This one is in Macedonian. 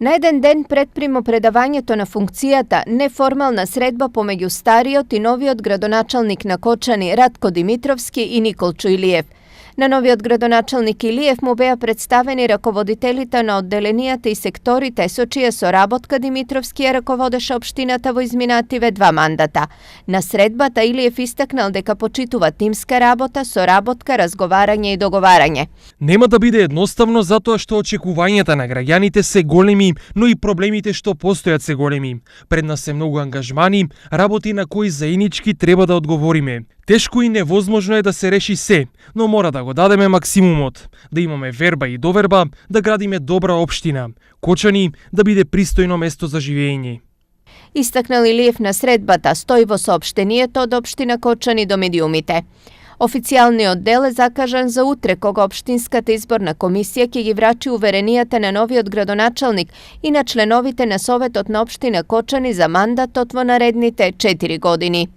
На еден ден пред примопредавањето на функцијата, неформална средба помеѓу стариот и новиот градоначалник на Кочани Ратко Димитровски и Николчо Илиев. На новиот градоначалник Илиев му беа представени раководителите на одделенијата и секторите со чија соработка Димитровски ја раководеше општината во изминативе 2 мандата. На средбата Илиев истакнал дека почитува тимска работа, соработка, разговарање и договарање. Нема да биде едноставно затоа што очекувањата на граѓаните се големи, но и проблемите што постојат се големи. Пред нас се многу ангажмани, работи на кои заеднички треба да одговориме. Тешко и невозможно е да се реши се, но мора да го дадеме максимумот, да имаме верба и доверба, да градиме добра општина, Кочани да биде пристојно место за живење. Истакнал Илиев на средбата, стои во соопштението од општина Кочани до медиумите. Официјалниот дел е закажан за утре, кога општинската изборна комисија ќе ги врачи уверенијата на новиот градоначалник и на членовите на Советот на општина Кочани за мандатот во наредните 4 години.